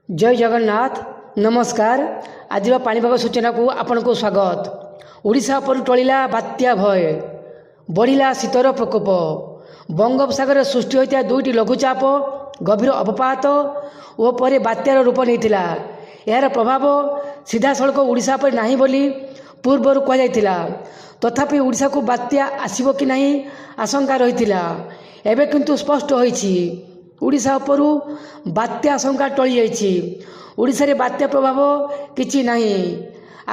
ଜୟ ଜଗନ୍ନାଥ, ନମସ୍କାର। ଆଜିର ପାଣିପାଗ ସୂଚନାକୁ ଆପଣଙ୍କୁ ସ୍ୱାଗତ। ଓଡ଼ିଶା ଉପରୁ ଟଳିଲା ବାତ୍ୟା ଭୟ, ବଢ଼ିଲା ଶୀତର ପ୍ରକୋପ। ବଙ୍ଗୋପସାଗରରେ ସୃଷ୍ଟି ହୋଇଥିବା ଦୁଇଟି ଲଘୁଚାପ ଗଭୀର ଅବପାତ ଓ ପରେ ବାତ୍ୟାର ରୂପ ନେଇଥିଲା। ଏହାର ପ୍ରଭାବ ସିଧାସଳଖ ଓଡ଼ିଶା ଉପରେ ନାହିଁ ବୋଲି ପୂର୍ବରୁ କୁହାଯାଇଥିଲା। ତଥାପି ଓଡ଼ିଶାକୁ ବାତ୍ୟା ଆସିବ କି ନାହିଁ ଆଶଙ୍କା ରହିଥିଲା। ଏବେ କିନ୍ତୁ ସ୍ପଷ୍ଟ ହୋଇଛି, ଓଡ଼ିଶା ଉପରୁ ବାତ୍ୟା ଆଶଙ୍କା ଟଳିଯାଇଛି। ଓଡ଼ିଶାରେ ବାତ୍ୟା ପ୍ରଭାବ କିଛି ନାହିଁ।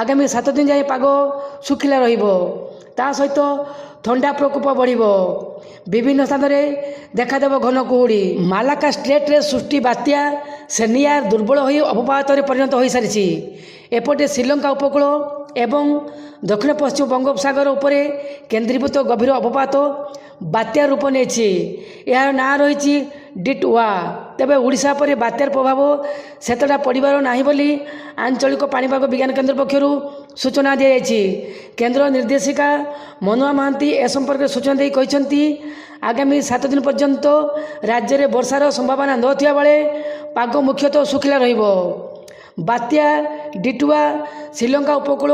ଆଗାମୀ 7 ଦିନ ଯାଏଁ ପାଗ ଶୁଖିଲା ରହିବ। ତା ସହିତ ଥଣ୍ଡା ପ୍ରକୋପ ବଢ଼ିବ। ବିଭିନ୍ନ ସ୍ଥାନରେ ଦେଖାଦେବ ଘନ କୁହୁଡ଼ି। ମାଲାକା ଷ୍ଟ୍ରେଟ୍ରେ ସୃଷ୍ଟି ବାତ୍ୟା ସେନିଆର ଦୁର୍ବଳ ହୋଇ ଅବପାତରେ ପରିଣତ ହୋଇସାରିଛି। ଏପଟେ ଶ୍ରୀଲଙ୍କା ଉପକୂଳ ଏବଂ ଦକ୍ଷିଣ ପଶ୍ଚିମ ବଙ୍ଗୋପସାଗର ଉପରେ କେନ୍ଦ୍ରୀଭୂତ ଗଭୀର ଅବପାତ ବାତ୍ୟା ରୂପ ନେଇଛି। ଏହାର ନାଁ ରହିଛି ଡିଟ୍ ୱା। ତେବେ ଓଡ଼ିଶା ଉପରେ ବାତ୍ୟାର ପ୍ରଭାବ ସେତେଟା ପଡ଼ିବାର ନାହିଁ ବୋଲି ଆଞ୍ଚଳିକ ପାଣିପାଗ ବିଜ୍ଞାନ କେନ୍ଦ୍ର ପକ୍ଷରୁ ସୂଚନା ଦିଆଯାଇଛି। କେନ୍ଦ୍ର ନିର୍ଦ୍ଦେଶିକା ମନୁଆ ମହାନ୍ତି ଏ ସମ୍ପର୍କରେ ସୂଚନା ଦେଇ କହିଛନ୍ତି, ଆଗାମୀ 7 ଦିନ ପର୍ଯ୍ୟନ୍ତ ରାଜ୍ୟରେ ବର୍ଷାର ସମ୍ଭାବନା ନଥିବା ବେଳେ ପାଗ ମୁଖ୍ୟତଃ ଶୁଖିଲା ରହିବ। ବାତ୍ୟା ଡିଟୱା ଶ୍ରୀଲଙ୍କା ଉପକୂଳ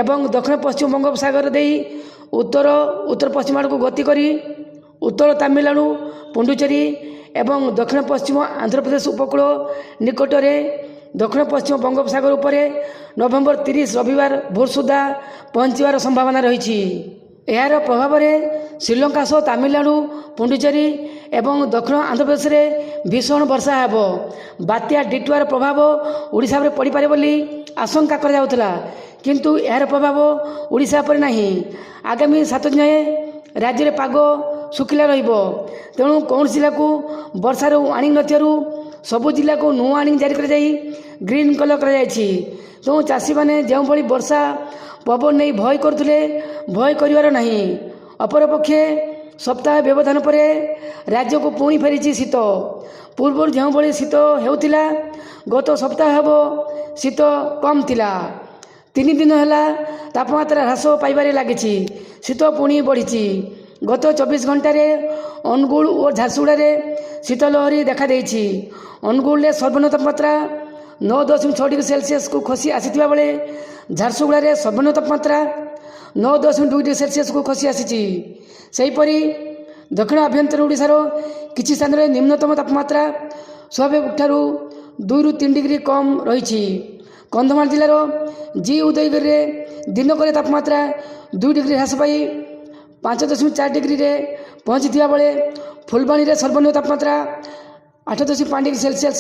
ଏବଂ ଦକ୍ଷିଣ ପଶ୍ଚିମ ବଙ୍ଗୋପସାଗର ଦେଇ ଉତ୍ତର ଉତ୍ତର ପଶ୍ଚିମ ଆଡ଼କୁ ଗତି କରି ଉତ୍ତର ତାମିଲନାଡ଼ୁ, ପୁଡୁଚେରୀ ଏବଂ ଦକ୍ଷିଣ ପଶ୍ଚିମ ଆନ୍ଧ୍ରପ୍ରଦେଶ ଉପକୂଳ ନିକଟରେ ଦକ୍ଷିଣ ପଶ୍ଚିମ ବଙ୍ଗୋପସାଗର ଉପରେ ନଭେମ୍ବର 30 ରବିବାର ଭୋର ସୁଦ୍ଧା ପହଞ୍ଚିବାର ସମ୍ଭାବନା ରହିଛି। ଏହାର ପ୍ରଭାବରେ ଶ୍ରୀଲଙ୍କା ସହ ତାମିଲନାଡ଼ୁ, ପୁଡୁଚେରୀ ଏବଂ ଦକ୍ଷିଣ ଆନ୍ଧ୍ରପ୍ରଦେଶରେ ଭୀଷଣ ବର୍ଷା ହେବ। ବାତ୍ୟା ଡିଟୱାର ପ୍ରଭାବ ଓଡ଼ିଶା ଉପରେ ପଡ଼ିପାରେ ବୋଲି ଆଶଙ୍କା କରାଯାଉଥିଲା, କିନ୍ତୁ ଏହାର ପ୍ରଭାବ ଓଡ଼ିଶା ଉପରେ ନାହିଁ। ଆଗାମୀ 7 ଦିନ ଯାଏଁ ରାଜ୍ୟରେ ପାଗ ଶୁଖିଲା ରହିବ। ତେଣୁ କୌଣସି ଜିଲ୍ଲାକୁ ବର୍ଷାର ୱାର୍ଣ୍ଣିଂ ନଥିବାରୁ ସବୁ ଜିଲ୍ଲାକୁ ନୋ ୱାର୍ଣ୍ଣିଂ ଜାରି କରାଯାଇ ଗ୍ରୀନ୍ କଲର୍ କରାଯାଇଛି। ତେଣୁ ଚାଷୀମାନେ ଯେଉଁଭଳି ବର୍ଷା ପବନ ନେଇ ଭୟ କରୁଥିଲେ, ଭୟ କରିବାର ନାହିଁ। ଅପରପକ୍ଷେ ସପ୍ତାହ ବ୍ୟବଧାନ ପରେ ରାଜ୍ୟକୁ ପୁଣି ଫେରିଛି ଶୀତ। ପୂର୍ବରୁ ଯେଉଁଭଳି ଶୀତ ହେଉଥିଲା, ଗତ ସପ୍ତାହ ହେବ ଶୀତ କମ୍ ଥିଲା। 3 ଦିନ ହେଲା ତାପମାତ୍ରା ହ୍ରାସ ପାଇବାରେ ଲାଗିଛି। ଶୀତ ପୁଣି ବଢ଼ିଛି। ଗତ 24 ଘଣ୍ଟାରେ ଅନୁଗୁଳ ଓ ଝାରସୁଗୁଡ଼ାରେ ଶୀତ ଲହରୀ ଦେଖାଦେଇଛି। ଅନୁଗୁଳରେ ସର୍ବନିମ୍ନ ତାପମାତ୍ରା 9.6 ଡିଗ୍ରୀ ସେଲସିୟସକୁ ଖସି ଆସିଥିବା ବେଳେ ଝାରସୁଗୁଡ଼ାରେ ସର୍ବନିମ୍ନ ତାପମାତ୍ରା 9.2 ଡିଗ୍ରୀ ସେଲସିୟସକୁ ଖସି ଆସିଛି। ସେହିପରି ଦକ୍ଷିଣ ଆଭ୍ୟନ୍ତରୀଣ ଓଡ଼ିଶାର କିଛି ସ୍ଥାନରେ ନିମ୍ନତମ ତାପମାତ୍ରା ସ୍ୱାଭାବିକ ଠାରୁ 2ରୁ 3 ଡିଗ୍ରୀ କମ୍ ରହିଛି। କନ୍ଧମାଳ ଜିଲ୍ଲାର ଜି ଉଦୟଗିରିରେ ଦିନକରେ ତାପମାତ୍ରା 2 ଡିଗ୍ରୀ ହ୍ରାସ ପାଇ 5.4 ଡିଗ୍ରୀରେ ପହଞ୍ଚିଥିବା ବେଳେ ଫୁଲବାଣୀରେ ସର୍ବନିମ୍ନ ତାପମାତ୍ରା 8.5 ଡିଗ୍ରୀ ସେଲସିୟସ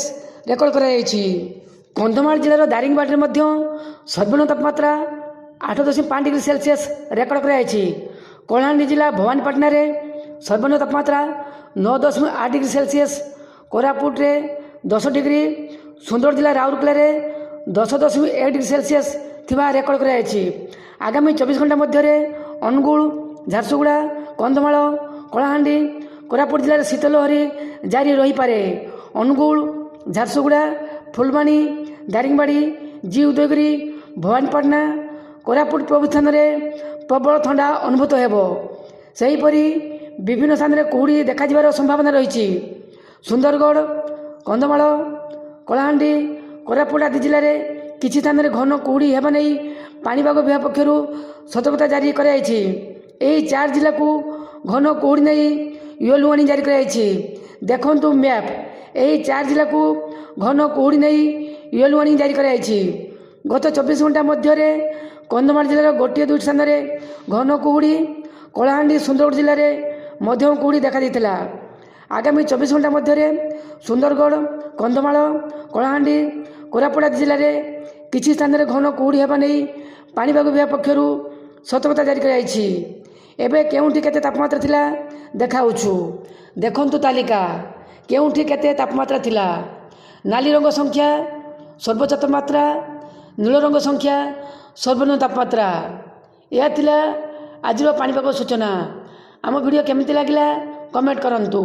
ରେକର୍ଡ କରାଯାଇଛି। କନ୍ଧମାଳ ଜିଲ୍ଲାର ଦାରିଙ୍ଗବାଡ଼ିରେ ମଧ୍ୟ ସର୍ବନିମ୍ନ ତାପମାତ୍ରା 8.5 ଡିଗ୍ରୀ ସେଲସିୟସ ରେକର୍ଡ କରାଯାଇଛି। କଳାହାଣ୍ଡି ଜିଲ୍ଲା ଭବାନୀପାଟଣାରେ ସର୍ବନିମ୍ନ ତାପମାତ୍ରା 9.8 ଡିଗ୍ରୀ ସେଲସିୟସ, କୋରାପୁଟରେ 10 ଡିଗ୍ରୀ, ସୁନ୍ଦରଗଡ଼ ଜିଲ୍ଲା ରାଉରକେଲାରେ 10.1 ଡିଗ୍ରୀ ସେଲସିୟସ ଥିବା ରେକର୍ଡ କରାଯାଇଛି। ଆଗାମୀ 24 ଘଣ୍ଟା ମଧ୍ୟରେ ଅନୁଗୁଳ, ଝାରସୁଗୁଡ଼ା, କନ୍ଧମାଳ, କଳାହାଣ୍ଡି, କୋରାପୁଟ ଜିଲ୍ଲାରେ ଶୀତ ଲହରୀ ଜାରି ରହିପାରେ। ଅନୁଗୁଳ, ଝାରସୁଗୁଡ଼ା, ଫୁଲବାଣୀ, ଦାରିଙ୍ଗବାଡ଼ି, ଜି ଉଦୟଗିରି, ଭବାନୀପାଟଣା, କୋରାପୁଟ ପ୍ରଭୃତି ସ୍ଥାନରେ ପ୍ରବଳ ଥଣ୍ଡା ଅନୁଭୂତ ହେବ। ସେହିପରି ବିଭିନ୍ନ ସ୍ଥାନରେ କୁହୁଡ଼ି ଦେଖାଯିବାର ସମ୍ଭାବନା ରହିଛି। ସୁନ୍ଦରଗଡ଼, କନ୍ଧମାଳ, କଳାହାଣ୍ଡି, କୋରାପୁଟ ଆଦି ଜିଲ୍ଲାରେ କିଛି ସ୍ଥାନରେ ଘନ କୁହୁଡ଼ି ହେବା ନେଇ ପାଣିପାଗ ବିଭାଗ ପକ୍ଷରୁ ସତର୍କତା ଜାରି କରାଯାଇଛି। ଏହି ଚାରି ଜିଲ୍ଲାକୁ ଘନ କୁହୁଡ଼ି ନେଇ ୟେଲୋ ୱାର୍ଣ୍ଣିଂ ଜାରି କରାଯାଇଛି। ଦେଖନ୍ତୁ ମ୍ୟାପ୍। ଏହି ଚାରି ଜିଲ୍ଲାକୁ ଘନ କୁହୁଡ଼ି ନେଇ ୟେଲୋ ୱାର୍ଣ୍ଣିଂ ଜାରି କରାଯାଇଛି। ଗତ 24 ଘଣ୍ଟା ମଧ୍ୟରେ କନ୍ଧମାଳ ଜିଲ୍ଲାର ଗୋଟିଏ ଦୁଇଟି ସ୍ଥାନରେ ଘନ କୁହୁଡ଼ି, କଳାହାଣ୍ଡି, ସୁନ୍ଦରଗଡ଼ ଜିଲ୍ଲାରେ ମଧ୍ୟମ କୁହୁଡ଼ି ଦେଖାଦେଇଥିଲା। ଆଗାମୀ 24 ଘଣ୍ଟା ମଧ୍ୟରେ ସୁନ୍ଦରଗଡ଼, କନ୍ଧମାଳ, କଳାହାଣ୍ଡି, କୋରାପୁଟ ଆଦି ଜିଲ୍ଲାରେ କିଛି ସ୍ଥାନରେ ଘନ କୁହୁଡ଼ି ହେବା ନେଇ ପାଣିପାଗ ବିଭାଗ ପକ୍ଷରୁ ସତର୍କତା ଜାରି କରାଯାଇଛି। ଏବେ କେଉଁଠି କେତେ ତାପମାତ୍ରା ଥିଲା ଦେଖାଉଛୁ। ଦେଖନ୍ତୁ ତାଲିକା, କେଉଁଠି କେତେ ତାପମାତ୍ରା ଥିଲା। ନାଲି ରଙ୍ଗ ସଂଖ୍ୟା ସର୍ବୋଚ୍ଚ ତାପମାତ୍ରା, ନୀଳ ରଙ୍ଗ ସଂଖ୍ୟା ସର୍ବନିମ୍ନ ତାପମାତ୍ରା। ଏହା ଥିଲା ଆଜିର ପାଣିପାଗ ସୂଚନା। ଆମ ଭିଡ଼ିଓ କେମିତି ଲାଗିଲା, କମେଣ୍ଟ କରନ୍ତୁ।